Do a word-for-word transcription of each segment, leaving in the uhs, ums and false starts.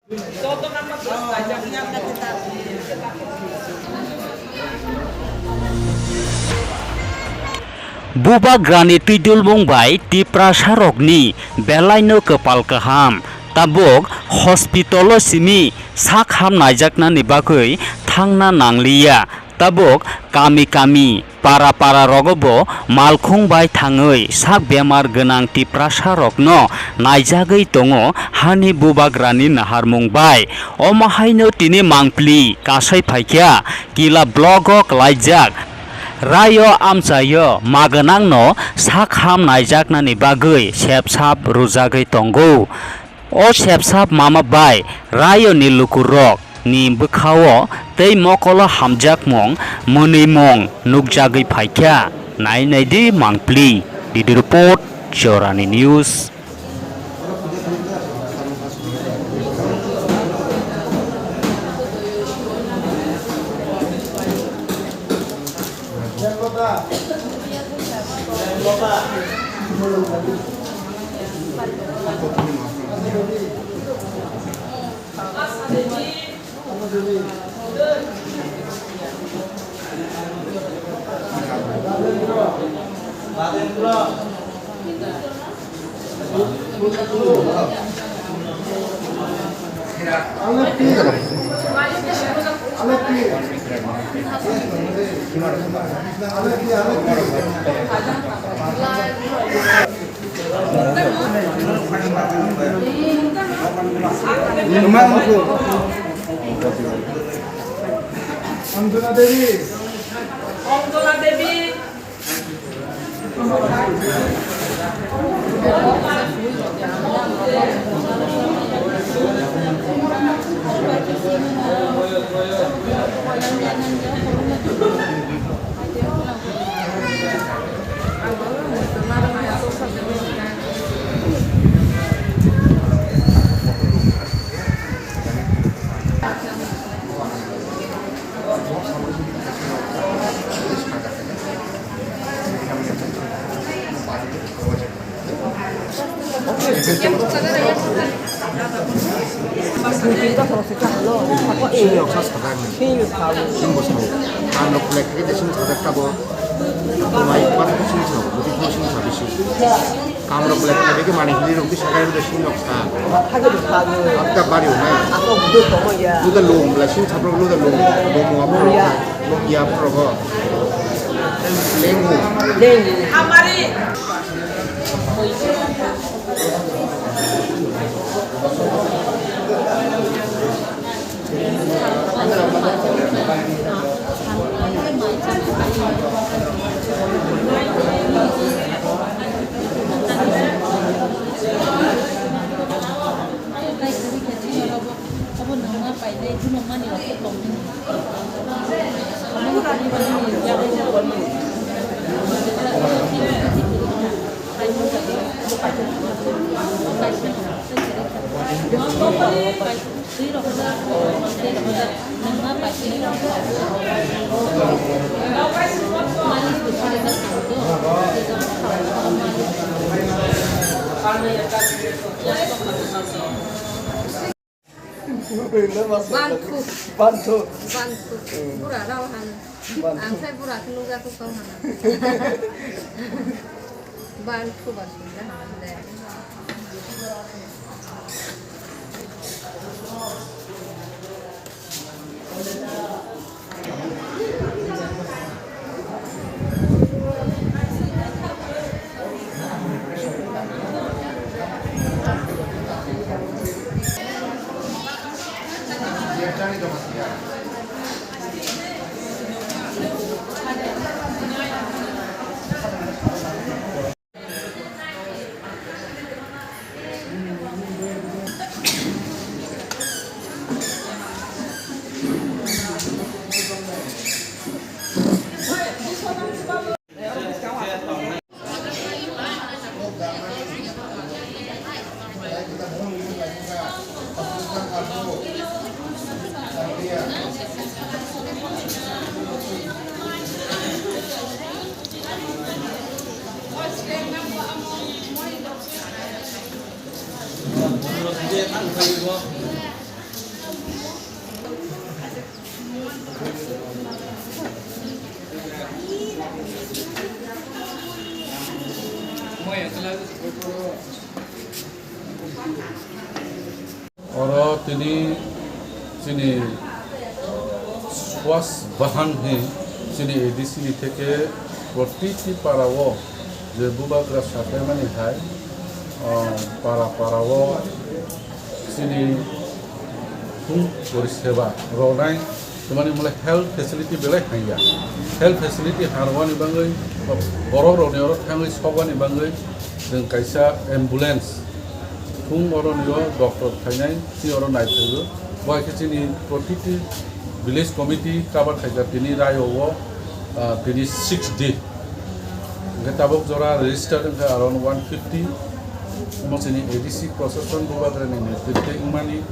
Bubagrani twidulmung bai Tiprasarokni belaino kwpal kaham, tabuk hospital-o simi sak ham naijaknani bagwi thangna nangliya. Tabuk kami kami, para para rogo bo malkhung bai thangwi sak bemar gwnang Tiprasa rokno naijagwi tongo hani bubagrani naharmung bai. Omo haino tini mangpli kasai phaikha Kila block o kwlaijak Rayo amchaio magwnangno sak ham naijaknani bagwi sepsap rwjagwi tongo. O sepsap mama bai Rayoni lukurok ni bwkhao tei mokolo hamjakmung mwnwimung nukjagwi phaikha. Nai naidi mangpli. Didi report, Jorani News. Amdona Devi. Amdona Devi. Sini rok sa sajak ni. Sini rok sa. Sini bo sao. Ang rok black khe de sini sajak tabo. Mai pat sini sao. Budi sini sao bisi. Kam rok black khe de mani hili rok di sagai de sini rok sa. Hage de sa. Akta bari na. Ako budo tomo ya. Luda lom bla sini sabro luda lom. Lom mo apro. Lom ya apro ho. Lengu. Lengu. Hamari. Banthu. Banthu. Banthu. Hmm. Bura rao hano. Banthu. Ang sai bura khe nukjak khe tong hano. Banthu ba sui da hano de. Oro tini chini Swas Bahan hi chini A D C ni theke protiti para o je bubagra saklaimani hai, ah, para para o chini thung poriseba ronai, tamani mole health facility belai haiya. Health facility harwani bangwi, borok rokni oro thangwi sokani bangwi, chwng kaisa ambulance thung oro nio doctor phainai, chini oro naiphaio. Bo hai khe chini protiti village committee cover khaijak tini rayo o, ah, tini six D. Hingke tabok jora registered wngkha around one fifty. Omo chini A D C procession bubagrani netrite wngmani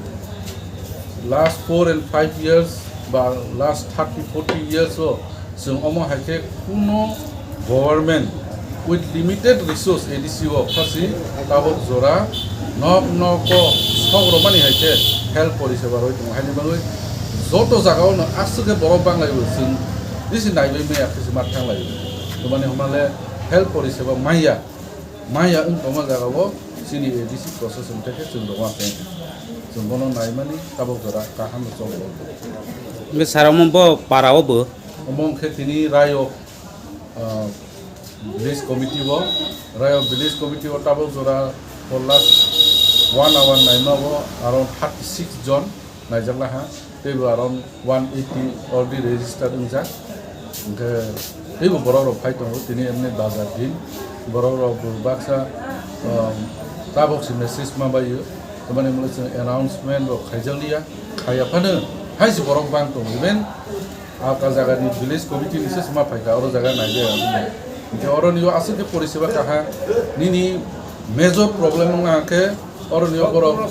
last four and five years ba last thirty forty years o chwng omo hai khe kuno government with limited resource A D C o phasi tabok jora nok nok o sok romani hai khe health poriseba roi tongo. Haini bagwi joto jaga o no aswk khe borok banglaio chwng bisi naiwi maya khe se ma thanglaio. Tomani hwnmale health poriseba maya, maya wng tongma jaga o chini A D C procession theke chwng rwma tong. Chwng bono naimani tabok jora kaham no cholo. Hingke sara omo bo para o bo? Omo hingke tini rayo, ah, village committee bo, rayo village committee o tabok jora for last one hour naima o around thirty six jon naijak laha. Teibo around one eighty already registered wngjak. Hingke teibo borok rok phai tongo, tini emni bazar din. Borok rok bo baksa, um, tabok se message ma baio. Tamani mole chwng announcement rok khaijak liya. Khaiya phano hai se borok bang tongo. Even aka jaga ni village committee ni se ma phaikha, oro jaga naijak. Hingke oro ni o aswk khe poriseba kaha nini major problem wngkha khe oro ni o borok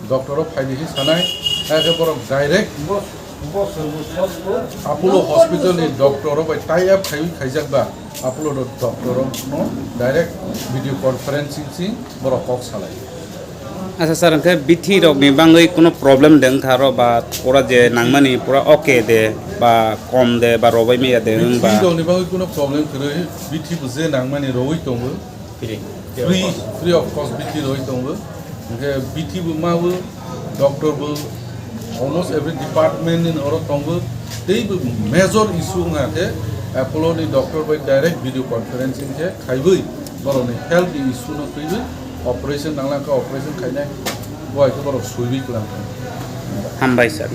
doctor o phaidi hi sanai, hai khe borok direct Apollo hospital ni doctor o bai tie up khaiwi khaijak ba Apollo do-, doctor o no direct video conferencing si borok kok salai. Acha sir, hingke bithi rok ni bangwi kuno problem de wngkha ro ba pura je nangmani pura okay de ba kom de ba robai maya de wng ba? Bithi rok ni bagwi kuno problem kwrwi, bithi bo je nangmani rowi tongo. Free. Free, free of cost bithi roi tongo. Hingke bithi bo ma bo, doctor bo, almost every department ni oro tongo. Tei bo major issue wngkha khe Apollo ni doctor bai direct video conferencing khe khaiwi borok ni health ni issue no twiwi operation nanglang kha operation khainai bo hai khe borok suiwi kwlang kha. Hambai sir.